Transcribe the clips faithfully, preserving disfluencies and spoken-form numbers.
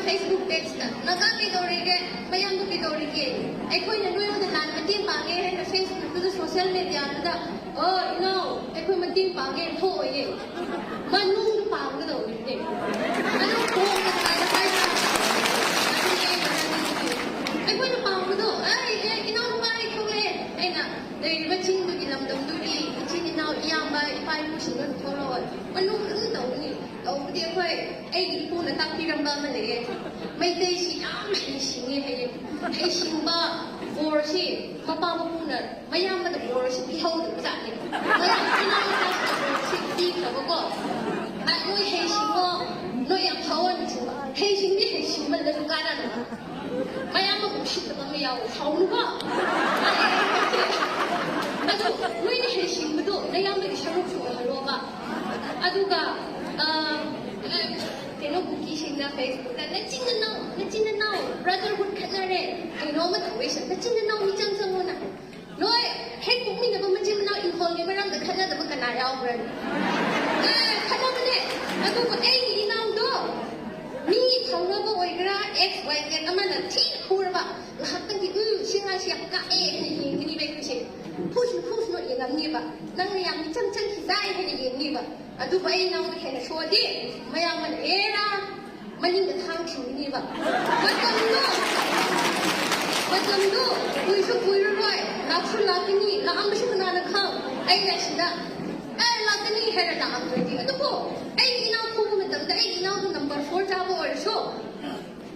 Facebook page ꯇ "ꯅꯒꯥ ꯀꯩꯗꯧꯔꯤꯒꯦ? ꯃꯌꯥꯝꯗꯣ ꯀꯩꯗꯧꯔꯤꯒꯦ? ꯑꯩꯈꯣꯏꯅ ꯅꯣꯏꯉꯣꯟꯗ ꯂꯥꯟ ꯃꯇꯦꯡ ꯄꯥꯡꯉꯦ" ꯍꯥꯏꯅ Facebook ꯇꯨꯗ, social media ꯗꯨꯗ, "ꯑꯣ ꯏꯅꯥꯎ, ꯑꯩꯈꯣꯏ ꯃꯇꯦꯡ ꯄꯥꯡꯉꯦ" ꯊꯣꯛꯑꯣꯏꯌꯦ꯫ ꯃꯅꯨꯡꯗ ꯄꯥꯡꯒꯗꯧꯔꯤꯕꯅꯦ꯫ ꯑꯗꯣ ꯐꯣꯟꯗ ꯀꯃꯥꯏꯅ ꯍꯥꯏꯕ꯭ꯔꯥ? ꯑꯗꯨꯅꯦ ꯑꯩꯅ ꯍꯥꯏꯅꯤꯡꯉꯤꯁꯦ꯫ ꯑꯩꯈꯣꯏꯅ ꯄꯥꯡꯕꯗꯣ, "ꯑꯩ, ꯑꯦ, ꯏꯅꯥꯎꯅꯨꯄꯥ ꯑꯩ ꯊꯣꯛꯂꯛꯑꯦ" ꯍꯥꯏꯅ ꯂꯩꯔꯤꯕ ꯆꯤꯡꯗꯨꯒꯤ, ꯂꯝꯗꯝꯗꯨꯒꯤ ꯏꯆꯤꯟ ꯏꯅꯥꯎ, ꯏꯌꯥꯝꯕ, ꯏꯄꯥ ꯏꯄꯨꯁꯤꯡꯗꯣ ꯊꯣꯛꯂꯛꯑꯣꯏ꯫ ꯃꯅꯨꯡꯗ ꯑꯗꯨꯝ ꯇꯧꯒꯅꯤ꯫ ꯇꯧꯕꯗꯤ ꯑꯩꯈꯣꯏ, ꯑꯩꯒꯤ ꯏꯄꯨꯅ ꯇꯥꯛꯄꯤꯔꯝꯕ ꯑꯃ ꯂꯩꯌꯦ꯫ ꯃꯩꯇꯩꯁꯤ ꯌꯥꯝ ꯍꯩꯁꯤꯡꯉꯦ ꯍꯥꯏꯌꯦ꯫ ꯍꯩꯁꯤꯡꯕ ꯕꯣꯔꯁꯤ ꯃꯄꯥ ꯃꯄꯨꯅ ꯃꯌꯥꯝꯕꯗ ꯕꯣꯔꯁꯤ ꯄꯤꯍꯧꯗꯕ ꯖꯥꯠꯅꯦ꯫ ꯃꯌꯥꯝ ꯏꯅꯥꯎꯅꯨꯄꯥꯁꯤꯗ ꯕꯣꯔꯁꯤ ꯄꯤꯈ꯭ꯔꯕꯀꯣ꯫ "ꯑ, ꯅꯣꯏ ꯍꯩꯁꯤꯡꯉꯣ, ꯅꯣꯏ ꯌꯥꯝ ꯐꯥꯎꯍꯟꯁꯤꯡꯕ꯫ ꯍꯩꯁꯤꯡꯗꯤ ꯍꯩꯁꯤꯡꯃꯜꯂꯁꯨ ꯀꯥꯟꯅꯗꯕ꯫ ꯃꯌꯥꯝꯕꯕꯨ ꯎꯁꯤꯠꯇꯕ ꯑꯃ ꯌꯥꯎꯋꯦ, ꯁꯥꯎꯅꯨꯀꯣ꯫ ꯑꯗꯨ ꯅꯣꯏꯅ ꯍꯩꯁꯤꯡꯕꯗꯣ ꯅꯌꯥꯝꯕꯒꯤ ꯁꯔꯨꯛꯁꯨ ꯑꯣꯏꯍꯜꯂꯣꯕ"꯫ ꯑꯗꯨꯒ, ꯑ, ꯑ, ꯀꯩꯅꯣ, ꯀꯨꯀꯤꯁꯤꯡꯅ Facebook ꯇ "ꯅꯆꯤꯟ ꯅꯅꯥꯎ, ꯅꯆꯤꯟ ꯅꯅꯥꯎ brotherhood ꯈꯠꯅꯔꯦ, ꯀꯩꯅꯣ ꯑꯃ ꯇꯧꯋꯦ, ꯅꯆꯤꯟ ꯅꯅꯥꯎ ꯃꯤꯆꯪ ꯆꯪꯉꯣꯅ"꯫ ꯅꯣꯏ ꯍꯦꯛ ꯄꯣꯛꯃꯤꯟꯅꯕ ꯃꯆꯤꯟ ꯃꯅꯥꯎ ꯏꯪꯈꯣꯜꯒꯤ ꯃꯔꯝꯗ ꯈꯠꯅꯗꯕ ꯀꯅꯥ ꯌꯥꯎꯕ꯭ꯔꯅꯦ? ꯑꯦ, ꯈꯠꯅꯕꯅꯦ꯫ ꯑꯗꯨꯕꯨ ꯑꯩꯒꯤ ꯏꯅꯥꯎꯗꯣ ꯃꯤ ꯊꯧꯅꯕ ꯑꯣꯏꯒꯦꯔꯥ, X Y Z ꯑꯃꯅ ꯊꯤꯅ ꯐꯨꯔꯕ, ꯉꯥꯏꯍꯥꯛꯇꯪꯗꯤ, "ꯎꯝ, ꯁꯤ ꯑꯉꯥꯡꯁꯤ ꯌꯥꯝ ꯀꯥꯛꯑꯦ" ꯍꯥꯏꯅ ꯌꯦꯡꯒꯅꯤꯕ ꯑꯩꯈꯣꯏꯁꯦ꯫ "ꯐꯨꯁꯅꯨ, ꯐꯨꯁꯅꯨ" ꯌꯦꯡꯉꯝꯅꯤꯕ꯫ "ꯅꯪꯅ ꯌꯥꯝ ꯃꯤꯆꯪ ꯆꯪꯈꯤꯗꯥꯏ" ꯍꯥꯏꯅ ꯌꯦꯡꯅꯤꯕ꯫ ꯑꯗꯨꯕꯨ ꯑꯩ ꯏꯅꯥꯎꯗ ꯍꯦꯟꯅ ꯁꯣꯛꯑꯗꯤ ꯃꯌꯥꯝꯕꯅ "ꯑꯦꯔꯥ" ꯃꯅꯤꯡꯗ ꯊꯥꯡ ꯊꯤꯟꯒꯅꯤꯕ꯫ ꯃꯇꯝꯗꯣ, ꯃꯇꯝꯗꯣ ꯀꯨꯏꯁꯨ ꯀꯨꯏꯔꯔꯣꯏ, ꯂꯥꯛꯁꯨ ꯂꯥꯛꯀꯅꯤ, ꯂꯥꯛꯑꯝꯕꯁꯨ ꯀꯅꯥꯅ ꯈꯪ? ꯑꯩꯅ ꯁꯤꯗ "ꯑꯦ, ꯂꯥꯛꯀꯅꯤ" ꯍꯥꯏꯔ ꯂꯥꯛꯑꯝꯗ꯭ꯔꯗꯤ꯫ ꯑꯗꯨꯕꯨ ꯑꯩꯒꯤ ꯏꯅꯥꯎ ꯐꯨꯕ ꯃꯇꯝꯗ ꯑꯩꯒꯤ ꯏꯅꯥꯎꯗꯣ number four ꯆꯥꯕ ꯑꯣꯏꯔꯁꯨ,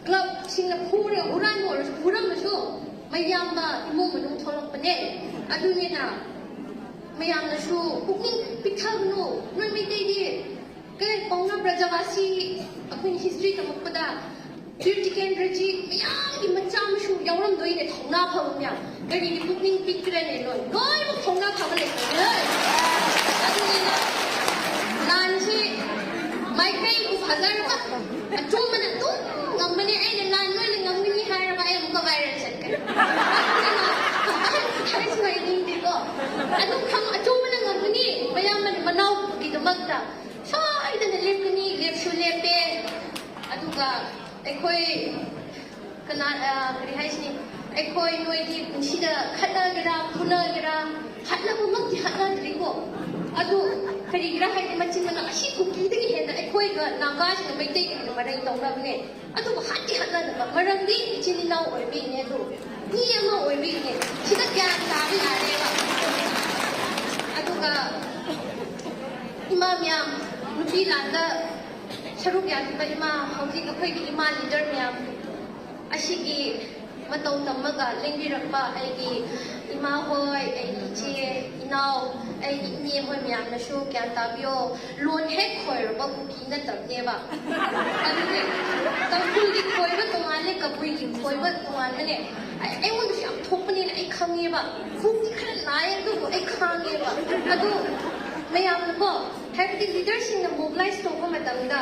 club ꯁꯤꯡꯅ ꯐꯨꯔꯒ ꯍꯨꯔꯥꯟꯕ ꯑꯣꯏꯔꯁꯨ, ꯐꯨꯔꯝꯃꯁꯨ, ꯃꯌꯥꯝꯕ ꯏꯃꯨꯡ ꯃꯅꯨꯡ ꯊꯣꯛꯂꯛꯄꯅꯦ꯫ ꯑꯗꯨꯅꯤꯅ ꯃꯌꯥꯝꯅꯁꯨ ꯄꯨꯛꯅꯤꯡ ꯄꯤꯛꯊꯒꯅꯨ꯫ ꯅꯣꯏ ꯃꯩꯇꯩꯗꯤ ꯀꯩ ꯄꯥꯎꯅ ꯕ꯭ꯔꯖꯕꯥꯁꯤ, ꯑꯩꯈꯣꯏꯅ history ꯇꯝꯃꯛꯄꯗ ꯀꯤꯔꯇꯤꯀꯦꯟꯗ꯭ꯔꯖꯤꯠ ꯃꯌꯥꯝꯒꯤ ꯃꯆꯥ ꯃꯁꯨ ꯌꯥꯎꯔꯝꯗꯣꯏꯅꯦ, ꯊꯧꯅꯥ ꯐꯕ ꯃꯌꯥꯝ꯫ ꯀꯔꯤꯒꯤ ꯄꯨꯛꯅꯤꯡ ꯄꯤꯛꯇ꯭ꯔꯅꯦ? ꯂꯣꯏ, ꯂꯣꯏꯅꯃꯛ ꯊꯧꯅꯥ ꯐꯕ ꯂꯩꯇ꯭ꯔꯦ꯫ ꯑꯗꯨꯅꯤꯅ ꯂꯥꯟꯁꯤ ꯃꯥꯏꯀꯩꯕꯨ ꯐꯖꯔꯕ, ꯑꯆꯨꯝꯕꯅ ꯑꯗꯨꯝ ꯉꯝꯕꯅꯦ꯫ ꯑꯩꯅ ꯂꯥꯟ ꯂꯣꯏꯅ ꯉꯝꯒꯅꯤ ꯍꯥꯏꯔꯕ, ꯑꯩ ꯑꯃꯨꯛꯀ viral ꯆꯠꯀꯅꯤ꯫ ꯑꯗꯨꯅ ꯑꯍꯟ ꯍꯥꯏꯁꯨ ꯍꯥꯏꯅꯤꯡꯗꯦꯀꯣ꯫ ꯑꯗꯨꯝ ꯈꯪ-, ꯑꯆꯨꯝꯕꯅ ꯉꯝꯒꯅꯤ꯫ ꯃꯌꯥꯝꯕꯅ ꯃꯅꯥꯎꯒꯤꯗꯃꯛꯇ ꯁꯣꯏꯗꯅ ꯂꯦꯞꯀꯅꯤ, ꯂꯦꯞꯁꯨ ꯂꯦꯞꯄꯦ꯫ ꯑꯗꯨꯒ ꯑꯩꯈꯣꯏ ꯀꯅꯥ, ꯑ, ꯀꯔꯤ ꯍꯥꯏꯁꯤꯅꯤ, ꯑꯩꯈꯣꯏ ꯅꯣꯏꯗꯤ ꯄꯨꯟꯁꯤꯗ ꯈꯠꯅꯒꯦꯔꯥ, ꯐꯨꯅꯒꯦꯔꯥ, ꯈꯠꯅꯕꯃꯛꯇꯤ ꯈꯠꯅꯗ꯭ꯔꯤꯀꯣ꯫ ꯑꯗꯨ ꯀꯔꯤꯒꯤꯔꯥ ꯍꯥꯏꯗꯤ ꯃꯆꯤꯟ ꯃꯅꯥꯎ ꯑꯁꯤ ꯀꯨꯀꯤꯗꯒꯤ ꯍꯦꯟꯅ ꯑꯩꯈꯣꯏꯒ ꯅꯥꯒꯥꯁꯤꯡꯅ ꯃꯩꯇꯩꯒ ꯍꯦꯟꯅ ꯃꯔꯩ ꯇꯧꯅꯕꯅꯦ꯫ ꯑꯗꯨꯕꯨ ꯍꯥꯠꯇꯤ ꯍꯥꯠꯅꯗꯕ ꯃꯔꯝꯗꯤ ꯏꯆꯤꯟ ꯏꯅꯥꯎ ꯑꯣꯏꯕꯒꯤꯅꯦ꯫ ꯑꯗꯨ ꯃꯤ ꯑꯃ ꯑꯣꯏꯕꯒꯤꯅꯦ꯫ ꯁꯤꯗ ꯒ꯭ꯌꯥꯟ ꯇꯥꯕ ꯌꯥꯔꯦꯕ꯫ ꯑꯗꯨꯒ ꯏꯃꯥ ꯃꯌꯥꯝ, ꯅꯨꯄꯤ ꯂꯥꯟꯗ ꯁꯔꯨꯛ ꯌꯥꯈꯤꯕ ꯏꯃꯥ, ꯍꯧꯖꯤꯛ ꯑꯩꯈꯣꯏꯒꯤ ꯏꯃꯥ ꯂꯤꯗꯔ ꯃꯌꯥꯝ, ꯑꯁꯤꯒꯤ ꯃꯇꯧ ꯇꯝꯃꯒ ꯂꯦꯡꯕꯤꯔꯛꯄ ꯑꯩꯒꯤ ꯏꯃꯥ ꯍꯣꯏ, ꯑꯩꯒꯤ ꯏꯆꯦ, ꯏꯅꯥꯎ, ꯑꯩꯒꯤ ꯏꯅꯦ ꯍꯣꯏ ꯃꯌꯥꯝꯅꯁꯨ ꯒ꯭ꯌꯥꯟ ꯇꯥꯕꯤꯌꯣ꯫ ꯂꯣꯟ ꯍꯦꯛ ꯈꯣꯏꯔꯕ ꯀꯨꯀꯤ ꯅꯠꯇꯕꯅꯦꯕ꯫ ꯑꯗꯨꯗꯤ ꯇꯥꯡꯈꯨꯜꯒꯤ ꯈꯣꯏꯕ ꯇꯣꯉꯥꯟꯂꯦ, ꯀꯕꯨꯏꯒꯤ ꯈꯣꯏꯕ ꯇꯣꯉꯥꯟꯕꯅꯦ꯫ ꯑꯩ, ꯑꯩꯉꯣꯟꯗꯁꯨ ꯌꯥꯝ ꯊꯣꯛꯄꯅꯤꯅ ꯑꯩ ꯈꯪꯉꯦꯕ꯫ ꯈꯣꯡꯗꯤ ꯈꯔ ꯅꯥꯏ, ꯑꯗꯨꯕꯨ ꯑꯩ ꯈꯥꯡꯉꯦꯕ꯫ ꯑꯗꯨ ꯃꯌꯥꯝꯅꯀꯣ, ꯍꯥꯏꯕꯗꯤ ꯂꯤꯗꯔꯁꯤꯡꯅ ꯃꯣꯕꯤꯂꯥꯏꯁ ꯇꯧꯕ ꯃꯇꯝꯗ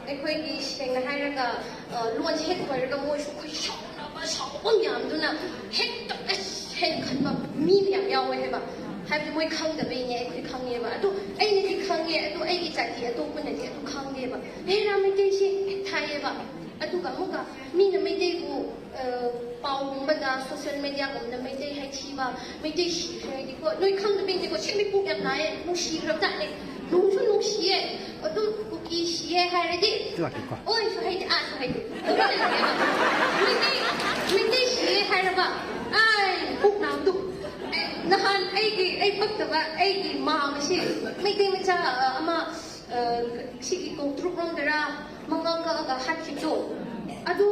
ꯑꯩꯈꯣꯏꯒꯤ, ꯁꯦꯡꯅ ꯍꯥꯏꯔꯒ, ꯑ, ꯂꯣꯟꯁꯦ ꯍꯦꯛ ꯈꯣꯏꯔꯒ ꯃꯣꯏꯁꯨ ꯑꯩꯈꯣꯏ ꯁꯥꯎꯅꯕ, ꯁꯥꯎꯕ ꯃꯌꯥꯝꯗꯨꯅ ꯍꯦꯛꯇ ꯑꯁ ꯍꯦꯟꯅ ꯈꯟꯕ ꯃꯤ ꯃꯌꯥꯝ ꯌꯥꯎꯋꯦ ꯍꯥꯏꯕ꯫ ꯍꯥꯏꯕꯗꯤ ꯃꯣꯏ ꯈꯪꯗꯕꯩꯅꯦ, ꯑꯩꯈꯣꯏ ꯈꯪꯉꯦꯕ꯫ ꯑꯗꯨ ꯑꯩꯅꯗꯤ ꯈꯪꯉꯦ, ꯑꯗꯨ ꯑꯩꯒꯤ ꯖꯥꯇꯤ ꯑꯇꯣꯞꯄꯅꯗꯤ ꯑꯗꯨ ꯈꯪꯗꯦꯕ꯫ ꯍꯦꯔꯥ ꯃꯩꯇꯩꯁꯦ ꯍꯦꯛ ꯊꯥꯏꯌꯦꯕ꯫ ꯑꯗꯨꯒ ꯑꯃꯨꯛꯀ ꯃꯤꯅ ꯃꯩꯇꯩꯕꯨ, ꯑ, ꯄꯥꯎꯒꯨꯝꯕꯗ, ꯁꯣꯁꯤꯌꯦꯜ ꯃꯦꯗꯤꯌꯥꯒꯨꯝꯕꯗ ꯃꯩꯇꯩ ꯍꯥꯏꯊꯤꯕ, ꯃꯩꯇꯩ ꯁꯤꯈ꯭ꯔꯦ ꯍꯥꯏꯗꯤꯀꯣ, ꯅꯣꯏ ꯈꯪꯗꯕꯩꯅꯦꯀꯣ, ꯁꯦꯝꯃꯤ ꯄꯨꯛ ꯌꯥꯝ ꯅꯥꯏꯌꯦ, ꯅꯨꯡꯁꯤꯈ꯭ꯔꯕ ꯖꯥꯠꯅꯦ꯫ ꯅꯨꯡꯁꯨ ꯅꯨꯡꯁꯤꯌꯦ, ꯑꯗꯨꯝ ꯀꯨꯀꯤ ꯁꯤꯌꯦ ꯍꯥꯏꯔꯗꯤ, ꯂꯥꯛꯀꯦꯀꯣ꯫ ꯑꯣꯏꯁꯨ ꯍꯥꯏꯗꯦ, ꯑꯥꯁꯨ ꯍꯥꯏꯗꯦ꯫ ꯇꯨꯃꯤꯟꯅ ꯂꯩꯌꯦꯕ꯫ ꯃꯩꯇꯩ, ꯃꯩꯇꯩ ꯁꯤꯌꯦ ꯍꯥꯏꯔꯕ, ꯑꯥꯏ, ꯄꯨꯛ ꯅꯥꯕꯗꯨ꯫ ꯑꯦ, ꯅꯍꯥꯟ ꯑꯩꯒꯤ, ꯑꯩ ꯄꯛꯇꯕ, ꯑꯩꯒꯤ ꯃꯥꯝꯃꯁꯤ ꯃꯩꯇꯩ ꯃꯆꯥ, ꯑ, ꯑꯃ, ꯑ, ꯁꯤꯒꯤ ꯀꯧꯇ꯭ꯔꯨꯛ ꯔꯣꯝꯗꯔ ꯃꯉꯥ ꯀꯛꯑꯒ ꯍꯥꯠꯈꯤꯕꯗꯣ, ꯑꯗꯨ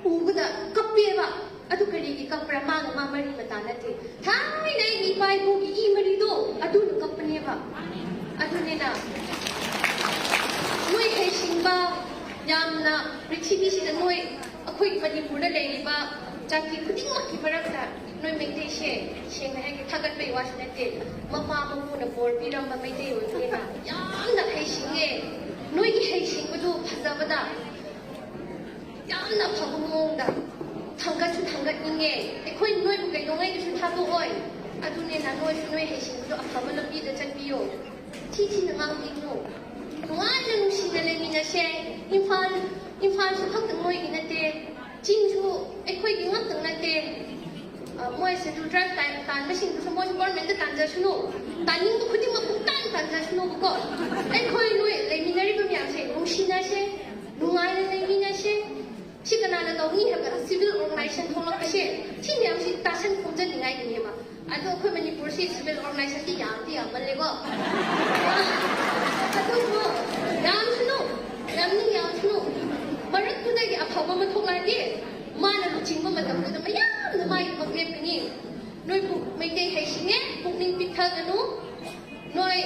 ꯎꯕꯗ ꯀꯞꯄꯦꯕ꯫ ꯑꯗꯨ ꯀꯔꯤꯒꯤ ꯀꯞꯄ꯭ꯔꯥ? ꯃꯥꯒ ꯃꯥ ꯃꯔꯤ ꯃꯇꯥ ꯅꯠꯇꯦ꯫ ꯊꯥꯏꯅ ꯑꯩꯒꯤ ꯏꯄꯥ ꯏꯄꯨꯒꯤ ꯏ ꯃꯔꯤꯗꯣ ꯑꯗꯨꯅ ꯀꯞꯄꯅꯦꯕ꯫ ꯑꯗꯨꯅꯤꯅ ꯅꯣꯏ ꯍꯩꯁꯤꯡꯕ ꯌꯥꯝꯅ ꯄ꯭ꯔꯤꯊꯤꯕꯤꯁꯤꯗ ꯅꯣꯏ ꯑꯩꯈꯣꯏ ꯃꯅꯤꯄꯨꯔꯗ ꯂꯩꯔꯤꯕ ꯖꯥꯇꯤ ꯈꯨꯗꯤꯡꯃꯛꯀꯤ ꯃꯔꯛꯇ ꯅꯣꯏ ꯃꯩꯇꯩꯁꯦ, ꯁꯦꯡꯅ ꯍꯥꯏꯒꯦ, ꯊꯥꯒꯠꯄꯩ ꯋꯥꯁꯨ ꯅꯠꯇꯦ, ꯃꯄꯥ ꯃꯄꯨꯅ ꯕꯣꯔ ꯄꯤꯔꯝꯕ ꯃꯩꯇꯩ ꯑꯣꯏꯕꯅꯤꯅ ꯌꯥꯝꯅ ꯍꯩꯁꯤꯡꯉꯦ꯫ ꯅꯣꯏꯒꯤ ꯍꯩꯁꯤꯡꯕꯗꯨ ꯐꯖꯕꯗ ꯌꯥꯝꯅ ꯐꯕ ꯃꯑꯣꯡꯗ ꯊꯥꯡꯒꯠꯁꯨ ꯊꯥꯡꯒꯠꯅꯤꯡꯉꯦ꯫ ꯑꯩꯈꯣꯏ ꯅꯣꯏꯕꯨ ꯀꯩꯗꯧꯉꯩꯗꯁꯨ ꯊꯥꯗꯣꯛꯑꯣꯏ꯫ ꯑꯗꯨꯅꯤꯅ ꯅꯣꯏꯁꯨ ꯅꯣꯏ ꯍꯩꯁꯤꯡꯕꯗꯣ ꯑꯐꯕ ꯂꯝꯕꯤꯗ ꯆꯠꯄꯤꯌꯣ꯫ ꯊꯤ ꯊꯤꯅ ꯉꯥꯡꯕꯤꯒꯅꯨ꯫ ꯅꯨꯡꯉꯥꯏꯅ ꯅꯨꯡꯁꯤꯅ ꯂꯩꯃꯤꯟꯅꯁꯦ꯫ ꯏꯝꯐꯥꯜ ꯏꯝꯐꯥꯜꯁꯨ ꯈꯛꯇꯪ ꯃꯣꯏꯒꯤ ꯅꯠꯇꯦ, ꯆꯤꯡꯁꯨ ꯑꯩꯈꯣꯏꯒꯤ ꯉꯥꯛꯇꯪ ꯅꯠꯇꯦ꯫ ꯑ, ꯃꯣꯏ ꯁꯦꯗꯨꯜ ꯇ꯭ꯔꯥꯏꯕ ꯇꯥꯟ- ꯇꯥꯟꯕꯁꯤꯡꯗꯨꯁꯨ ꯃꯣꯏꯁꯨ ꯒꯣꯔꯃꯦꯟꯇ ꯇꯥꯟꯖꯁꯅꯨ, ꯇꯥꯅꯤꯡꯕ ꯈꯨꯗꯤꯡꯃꯛ ꯄꯨꯡꯇꯥꯟ ꯇꯥꯟꯖꯁꯅꯨꯕꯀꯣ꯫ ꯑꯩꯈꯣꯏ ꯅꯣꯏ ꯂꯩꯃꯤꯟꯅꯔꯤꯕ ꯃꯌꯥꯝꯁꯦ ꯅꯨꯡꯁꯤꯅꯁꯦ, ꯅꯨꯡꯉꯥꯏꯅ ꯂꯩꯃꯤꯟꯅꯁꯦ꯫ ꯁꯤ ꯀꯅꯥꯅ ꯇꯧꯅꯤ ꯍꯥꯏꯕ ꯁꯤꯚꯤꯜ ꯑꯣꯔꯒꯅꯥꯏꯖꯦꯁꯟ ꯊꯣꯛꯂꯛꯄꯁꯦ, ꯁꯤ ꯃꯌꯥꯝꯁꯤ ꯇꯥꯁꯟ ꯈꯣꯝꯖꯅꯤꯡꯉꯥꯏꯒꯤꯅꯦꯕ꯫ ꯑꯗꯣ ꯑꯩꯈꯣꯏ ꯃꯅꯤꯄꯨꯔꯁꯤ ꯁꯤꯚꯤꯜ ꯑꯣꯔꯒꯅꯥꯏꯖꯦꯁꯟꯗꯤ ꯌꯥꯝꯗꯤ ꯌꯥꯝꯃꯜꯂꯦꯀꯣ꯫ ꯑꯗꯨꯕꯨ ꯌꯥꯝꯁꯅꯨ, ꯌꯥꯝꯅꯤꯡ ꯌꯥꯝꯁꯅꯨ꯫ ꯃꯔꯛꯇꯨꯗꯒꯤ ꯑꯐꯕ ꯑꯃ ꯊꯣꯛꯂꯛꯑꯗꯤ ꯃꯥꯅ ꯂꯨꯆꯤꯡꯕ ꯃꯇꯝꯗꯨꯗ ꯃꯌꯥꯝꯅ ꯃꯥꯒꯤꯗꯃꯛ ꯂꯦꯞꯀꯅꯤ꯫ ꯅꯣꯏꯕꯨ ꯃꯩꯇꯩ ꯍꯩꯁꯤꯡꯉꯦ, ꯄꯨꯛꯅꯤꯡ ꯄꯤꯛꯊꯒꯅꯨ꯫ ꯅꯣꯏ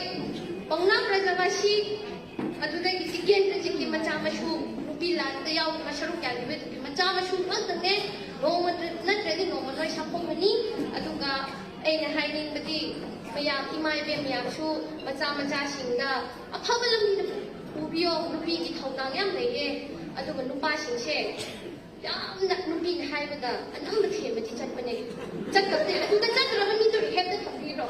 ꯄꯥꯎꯅꯥ ꯄ꯭ꯔꯖꯥꯕꯥꯁꯤ, ꯑꯗꯨꯗꯒꯤ ꯖꯤꯀꯦꯟꯗ꯭ꯔꯖꯤꯠꯀꯤ ꯃꯆꯥ ꯃꯁꯨ, ꯅꯨꯄꯤ ꯂꯥꯟꯗ ꯌꯥꯎꯈꯤꯕ, ꯁꯔꯨꯛ ꯌꯥꯈꯤꯕꯗꯨꯒꯤ ꯃꯆꯥ ꯃꯁꯨ ꯉꯥꯛꯇꯅꯦ꯫ ꯅꯣꯡꯃ ꯅꯠꯇ꯭ꯔꯗꯤ ꯅꯣꯡꯃ ꯅꯣꯏ ꯁꯥꯐꯣꯡꯒꯅꯤ꯫ ꯑꯗꯨꯒ ꯑꯩꯅ ꯍꯥꯏꯅꯤꯡꯕꯗꯤ, ꯃꯌꯥꯝ, ꯏꯃꯥ ꯏꯕꯦꯟ ꯃꯌꯥꯝꯁꯨ ꯃꯆꯥ ꯃꯆꯥꯁꯤꯡꯗ ꯑꯐꯕ ꯂꯝꯕꯤꯗ ꯄꯨꯕꯤꯌꯣ꯫ ꯅꯨꯄꯤꯒꯤ ꯊꯧꯗꯥꯡ ꯌꯥꯝ ꯂꯩꯌꯦ꯫ ꯑꯗꯨꯒ ꯅꯨꯄꯥꯁꯤꯡꯁꯦ ꯌꯥꯝꯅ, ꯅꯨꯄꯤꯅ ꯍꯥꯏꯕꯗ ꯑꯅꯝꯕ ꯊꯦꯝꯕꯗꯤ ꯆꯠꯄꯅꯦ꯫ ꯆꯠꯇꯕꯅꯦ꯫ ꯑꯗꯨꯗ ꯆꯠꯇ꯭ꯔꯕ ꯃꯤꯗꯣ ꯔꯤꯍꯦꯞꯇ ꯊꯝꯕꯤꯔꯣ꯫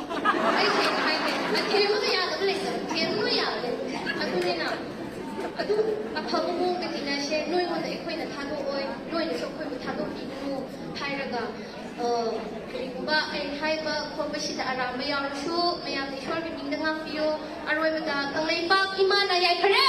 ꯑꯩ ꯁꯦꯡꯅ ꯍꯥꯏꯒꯦ, ꯊꯦꯝꯕꯗ ꯌꯥꯗꯕ ꯂꯩꯇꯕ, ꯊꯦꯝꯕ ꯌꯥꯕꯅꯦ꯫ ꯑꯗꯨꯅꯤꯅ ꯑꯗꯨꯝ ꯑꯐꯕ ꯃꯑꯣꯡꯗ ꯇꯤꯟꯅꯁꯦ꯫ ꯅꯣꯏꯉꯣꯟꯗ ꯑꯩꯈꯣꯏꯅ ꯊꯥꯗꯣꯛꯑꯣꯏ, ꯅꯣꯏꯅꯁꯨ ꯑꯩꯈꯣꯏꯕꯨ ꯊꯥꯗꯣꯛꯄꯤꯒꯅꯨ ꯍꯥꯏꯔꯒ, ꯑ, ꯀꯔꯤꯒꯨꯝꯕ ꯑꯩ ꯍꯥꯏꯕ ꯈꯣꯠꯄꯁꯤꯗ ꯑꯔꯥꯟꯕ ꯌꯥꯎꯔꯁꯨ ꯃꯌꯥꯝꯅ ꯏꯁꯣꯔꯒꯤ ꯃꯤꯡꯗ ꯉꯥꯛꯄꯤꯌꯨ꯫ ꯑꯔꯣꯏꯕꯗ ꯀꯪꯂꯩꯄꯥꯛ ꯏꯃꯥꯅ ꯌꯥꯏꯐꯔꯦ꯫